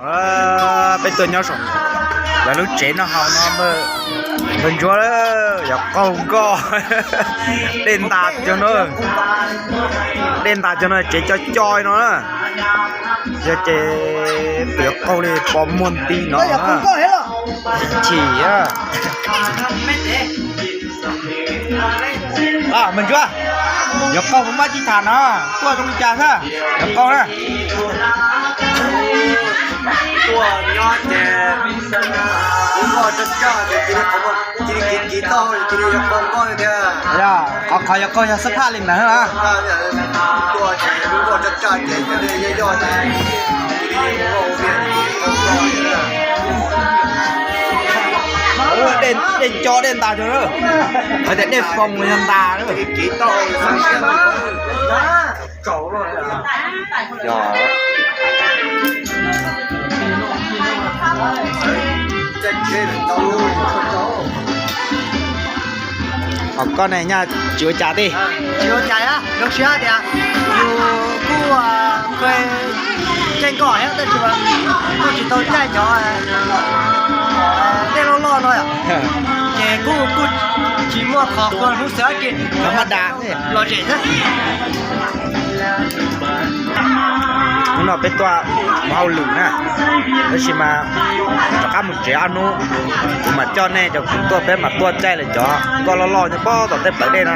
Peb tuaj nyob saum lawv lub tsev noj haus no, npawg Ntsuab yog qaug nkoj. Dej ntas cov no, dej ntas cov no tsev co co no na. Yog ces pem qaug li pos muag nti no. Chim. Npawg Ntsuab, yog qaug mas maj tsis tham no, tuaj zoo li cas xwb, yog qaug na. Tuaj nyob ces kuv nkoj tsaj tsaj ces cia li, cia li kiv kiv tau ces cia li yog qaug nkoj li thiab. Qhov qhov yog qaug yog xab phaj li ntawd na. Tuaj ces kuv nkoj tsaj tsaj ces cia li yog yog ces cia li nkoj ua vias. Dej co dej ntas cov na, hais tias dej foom yog ntas na. Ho koj ne, nyaj tsis ua cas tej? Tsis ua cas, zoo siab tias yus kuj caij nkoj thiab tab sis mas kuj tsis tau caij cov dej loj loj no, ces kuj kuj tsis muaj qhov kua hnub xwb ces cov maj das lom zem xwb. Hnub no peb tuaj mus hauj lwm na, tab sis mas rov qab mus tsev ob hnub, kuv mam coj nej cov kwv tuaj, peb mam tuaj caij lawv cov nkoj loj loj nyob pob tom tej plawv dej no,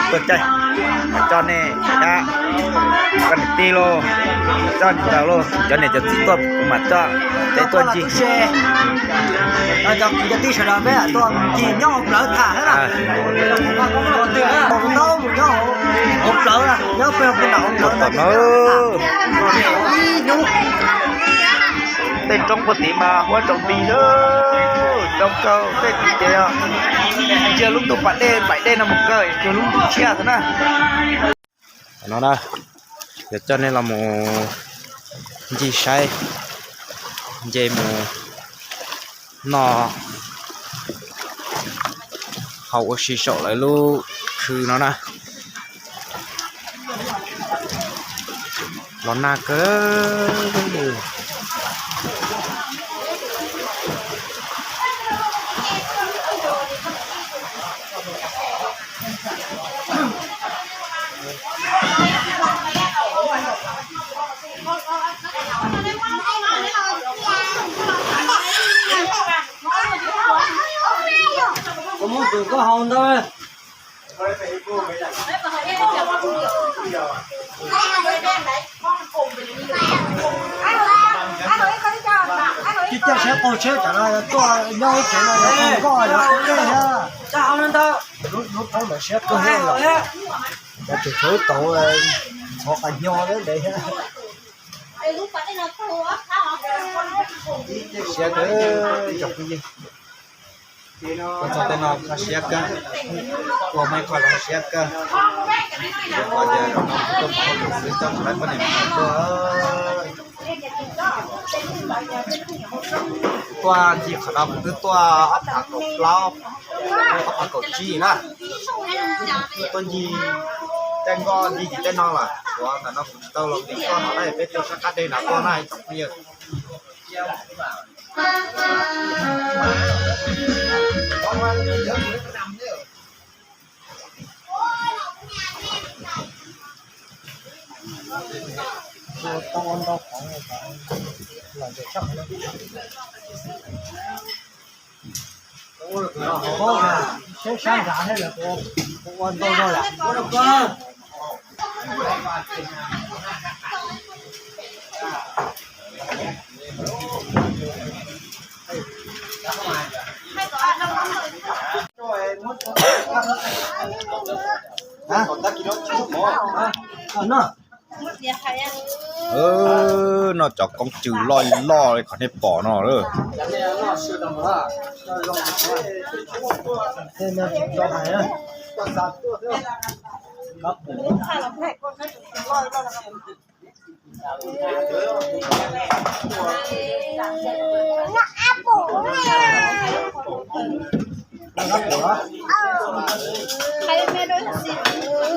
tuaj caij, mam coj nej thiab koj niam tij lauj, coj niam ntxawm lauj, cov niam cov txiv tuaj, kuv mam coj peb tuaj ncig. Cov kwv cov tij sawv daws peb tuaj ncig nyob hauv plawv tham thiab na. Mus ntaub mus nyob hauv plawv, nyob pem hauv plawv tom no. Tej roob puag tid mas huab tsaus nti xwb, zoo kawg. Tej tid ces ntsia lub ntuj pas dej, nplaim dej no mus kawg, tsuas lub ntuj tshiab xwb na. No na, yuav coj nej los mus ncig saib, nce mus noj haus ua si saum lawv lub khw no na. Los nag kawg. Kuv muab tus koj haus ntawd. Tib caj siab qaug tsheb tsam no tuaj nyob ib tsev no yog qaug nkoj yog qaug dej thiab. Lub roob ntawd siab kawg, cov tseem tshuav tauv ntxhov qas nyo ntev thiab. Siab kawg tsoom phooj ywg. Tuaj txog tej no kho siab kawg, ua muaj ib qho zoo siab kawg. Ua tias zaum no kuv tuaj mus hauj lwm xwb coj tsis tau poj niam me nyuam tuaj. Kuv tuaj ncig qhov no kuv twb tuaj ob phav kaum plaub, ob phav kaum tsib na. Tuaj ncig caij nkoj ncig tim tej no lawm, ua ntawm no kuv tsis tau los nqis tuaj no na, peb tuaj sab qab dej no tuaj na ib tsoom phooj ywg. Seb sab nrad thiab lawv puas ua ntau no lawm. Noj cov koob tsw loj loj li qhov nej pom no lawm.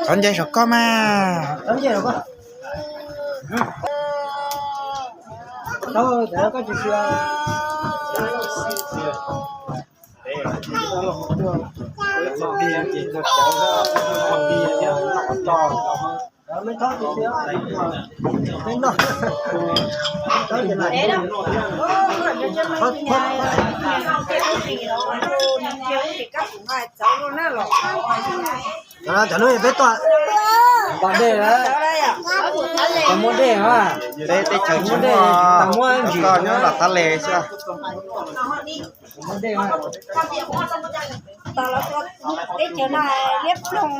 Txhob nce saum koj mas. Cov no peb tuaj tom dej lawm. Cov muaj dej, peb teb chaws tsis muaj, muaj ntsis nyob tom tab le xwb. Teb chaws no liab ploog.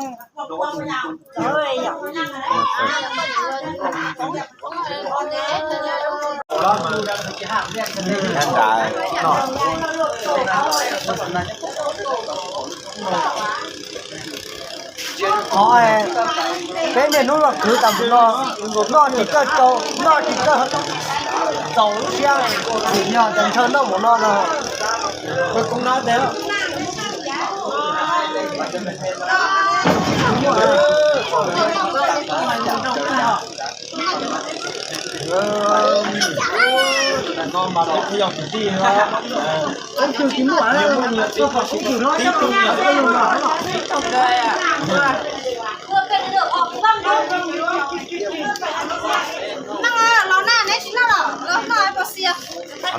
Peb niaj hnub los kwv tas mus no, noj tsis txawj tsau, noj tsis txawj txaus lub siab, tsim nyog tas ntshaw noj mus no no. Qhov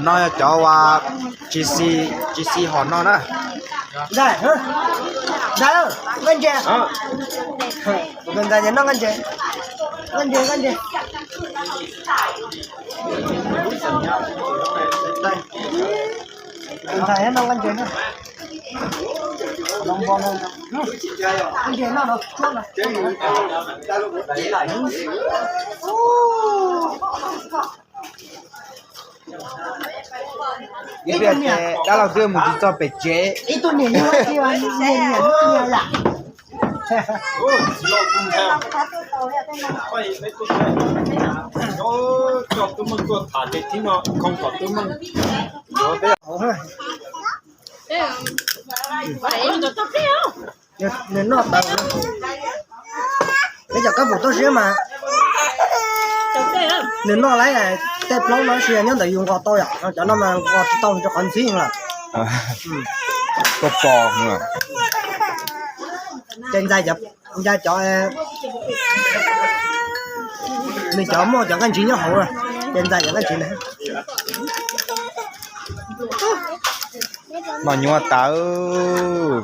no yog cov uas tsis xis hom no na. Ntxhais, ntxhais, nkauj ntses. Kuv tus ntxhais ces noj nkauj ntses. Nkauj ntses, nkauj ntses. Tus ntxhais noj nkauj ntses na. Nkauj ntses noj no, tsuab no. Ib pliag ces dab laug twb mus tsis txog pem tsev. Ib tug niam yug ib tug niam yug lam. Coj tub meej tuaj tham ces tib no khoo kom tub meej. Nws noj tawv. Peb cov kab pum tuaj siab mas nws noj lawm, tej plaub no sis nyob ntawm yus nqos tau yom, cov no mas nqos tsis tau rau qhov ntxhib lawm. Tuaj pom. Ces ntxais cov, ntxais cov, nws cov muaj cov nqaij ntshiv nyob hauv, ces ntxais cov nqaij ntshiv na. Noj nyuaj tawv.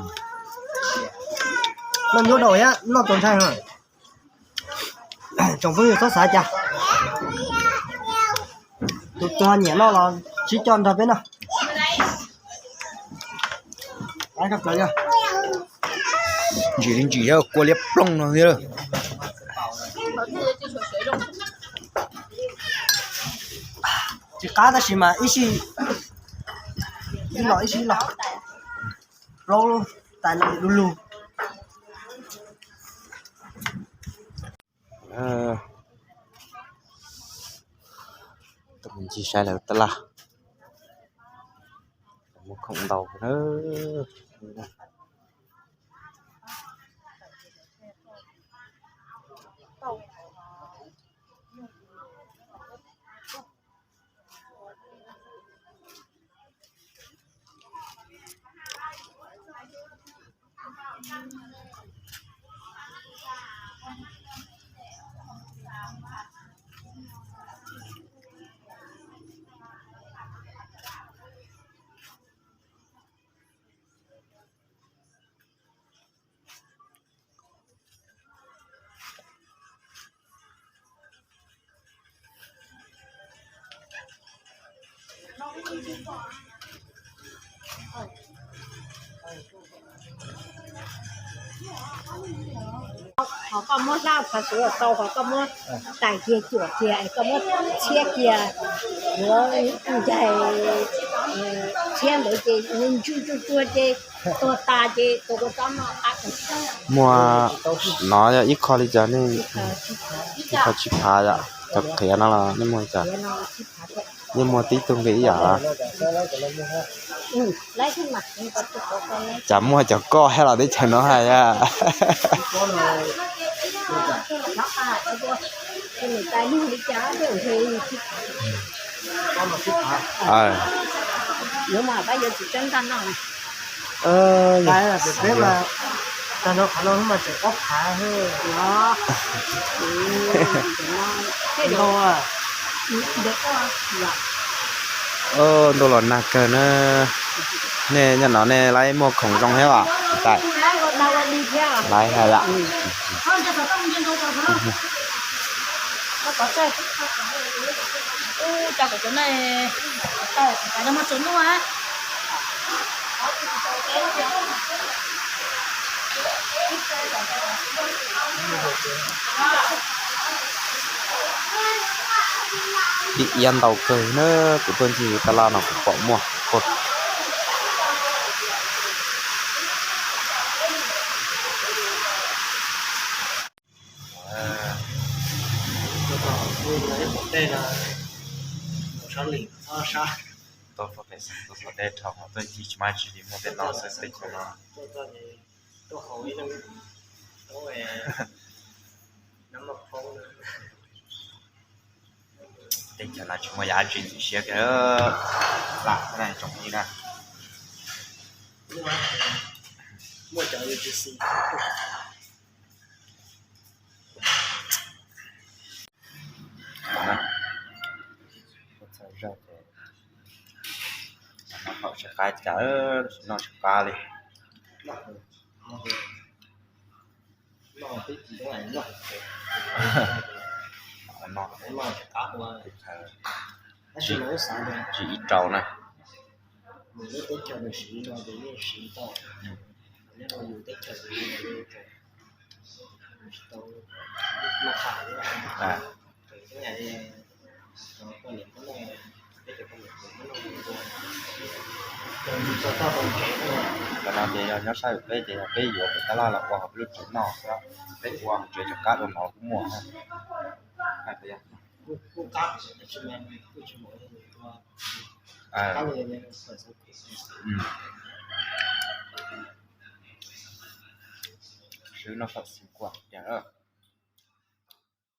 Noj nyuaj dhau thiab noj txaus ntshai. Tsoom phooj ywg txhob xav cas, tus twg nyiam noj los sib coj nrog peb noj. Ntsim li ntsim thiab, kua liab ploog no thiab. Tsis qab tab sis mas ib sij ib los ib sij ib los, plaub tas li du lug. Tus ntsis saib lawv tab laj muaj khoom ntau na. Qhov koj muab hlab khav xuv tau, qhov koj muab tais kiag cuam kiag es koj muab txhiab kiag, yuav ncaig txhiab ntawd ces ntswj tsuag tsuag ces tuag tas ces tus kua txob no qab. Muag no yog ib qho li cas ne? Ib qho tsib phav yom. Cov qhiav no los nej muag li cas? Nej muag tib tug nqi ib yam los? Cas muag cov koj thiab los teb chaws no hais a? Yuav mas pab yuav tsis tsob ntaj noj. Peb mas tag nrho qhov no mas tseem ob phav. Ntuj los nag kawg na. Nej nyob no nej laib muaj khoom zoo thiab os? Laiv hais lawm. Ib iab ntau kawg na, kuv tuaj ncig tab laj no kuv pom muaj kawg. Tau txog deb dhau, tuaj ncig tsis maj tsis li muaj tej no xwb teb chaws no. Teb chaws no tsis muaj yam dab tsi ntxim siab kiag. Lam xwb na tsoom phooj ywg na. Txhaj zog ces noj tsis qab cas, noj tsis qab li. Tsis ib rau na. Tam no ces yog nyob sab pem peb ces yog peb yuav pem tab laj los ua hauv peb lub tsev noj xwb, peb ua hauv tsev tsis qab dua no kuj muaj. Swb noj fam xim kuam tiag.